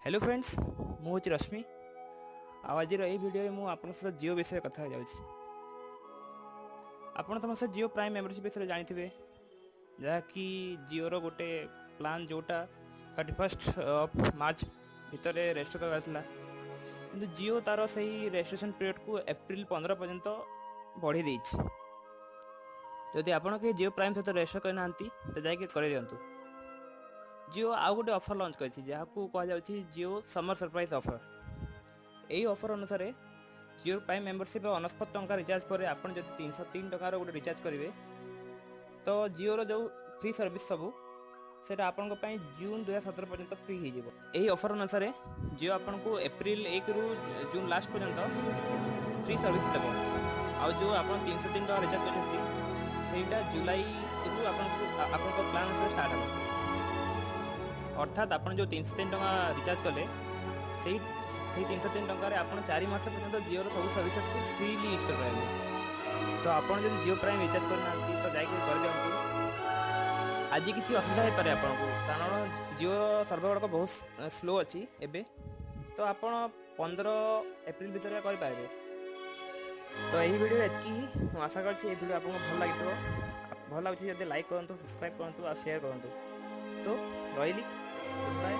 Hello friends, ମୁଁ ହେଉଛି ରଶ୍ମି ଆଉ ଆଜିର ଏଇ ଭିଡ଼ିଓରେ ମୁଁ ଆପଣଙ୍କ ସହିତ ଜିଓ ବିଷୟରେ କଥା ଯାଉଛି। ଆପଣ ସମସ୍ତେ ଜିଓ ପ୍ରାଇମ୍ ମେମ୍ବରସିପ୍ ବିଷୟରେ ଜାଣିଥିବେ, ଯାହାକି ଜିଓର ଗୋଟେ ପ୍ଲାନ୍ ଯେଉଁଟା 31st of March ଭିତରେ ରେଜିଷ୍ଟର କରିବାର ଥିଲା। କିନ୍ତୁ ଜିଓ ତା'ର ସେଇ ରେଜିଷ୍ଟ୍ରେସନ୍ ପିରିୟଡ଼କୁ ଏପ୍ରିଲ 15 ପର୍ଯ୍ୟନ୍ତ ବଢ଼େଇ ଦେଇଛି। ଯଦି ଆପଣ କେହି ଜିଓ ପ୍ରାଇମ୍ ସହିତ ରେଜିଷ୍ଟର କରିନାହାନ୍ତି, ତ ଯାଇକି କରିଦିଅନ୍ତୁ। ଜିଓ ଆଉ ଗୋଟେ ଅଫର୍ ଲଞ୍ଚ କରିଛି, ଯାହାକୁ କୁହାଯାଉଛି ଜିଓ ସମର ସରପ୍ରାଇଜ୍ ଅଫର୍। ଏହି ଅଫର୍ ଅନୁସାରେ ଜିଓ ପ୍ରାଇମ୍ ମେମ୍ବରସିପ୍ 99 ଟଙ୍କା ରିଚାର୍ଜ ପରେ ଆପଣ ଯଦି 303 ଟଙ୍କାର ଗୋଟେ ରିଚାର୍ଜ କରିବେ, ତ ଜିଓର ଯେଉଁ ଫ୍ରି ସର୍ଭିସ୍ ସବୁ, ସେଇଟା ଆପଣଙ୍କ ପାଇଁ ଜୁନ୍ 2017 ପର୍ଯ୍ୟନ୍ତ ଫ୍ରି ହେଇଯିବ। ଏହି ଅଫର୍ ଅନୁସାରେ ଜିଓ ଆପଣଙ୍କୁ ଏପ୍ରିଲ 1ରୁ ଜୁନ୍ ଲାଷ୍ଟ ପର୍ଯ୍ୟନ୍ତ ଫ୍ରି ସର୍ଭିସ୍ ଦେବ। ଆଉ ଯେଉଁ ଆପଣ 303 ଟଙ୍କା ରିଚାର୍ଜ କରିଛନ୍ତି, ସେଇଟା ଜୁଲାଇରୁ ଆପଣଙ୍କୁ ଆପଣଙ୍କ ପ୍ଲାନ୍ ଅନୁସାରେ ଷ୍ଟାର୍ଟ ହେବ। ଅର୍ଥାତ୍ ଆପଣ ଯେଉଁ 303 ଟଙ୍କା ରିଚାର୍ଜ କଲେ, ସେଇ 303 ଟଙ୍କାରେ ଆପଣ 4 ମାସ ପର୍ଯ୍ୟନ୍ତ ଜିଓର ସବୁ ସର୍ଭିସେସ୍କୁ ଫ୍ରିଲି ୟୁଜ୍ କରିପାରିବେ। ତ ଆପଣ ଯଦି ଜିଓ ପ୍ରାଇମ୍ ରିଚାର୍ଜ କରିନାହାନ୍ତି, ତ ଯାଇକି କରିଦିଅନ୍ତୁ। ଆଜି କିଛି ଅସୁବିଧା ହେଇପାରେ ଆପଣଙ୍କୁ, କାରଣ ଜିଓର ସର୍ଭର ଗୁଡ଼ାକ ବହୁତ ସ୍ଲୋ ଅଛି ଏବେ। ତ ଆପଣ 15 ଏପ୍ରିଲ ଭିତରେ କରିପାରିବେ। ତ ଏହି ଭିଡ଼ିଓ ଏତିକି ହିଁ। ମୁଁ ଆଶା କରୁଛି ଏହି ଭିଡ଼ିଓ ଆପଣଙ୍କୁ ଭଲ ଲାଗିଥିବ। ଭଲ ଲାଗୁଛି ଯଦି ଲାଇକ୍ କରନ୍ତୁ, ସବସ୍କ୍ରାଇବ୍ କରନ୍ତୁ ଆଉ ସେୟାର କରନ୍ତୁ। ସୋ ରହିଲି, ଗୁଡ୍ ବାଏ।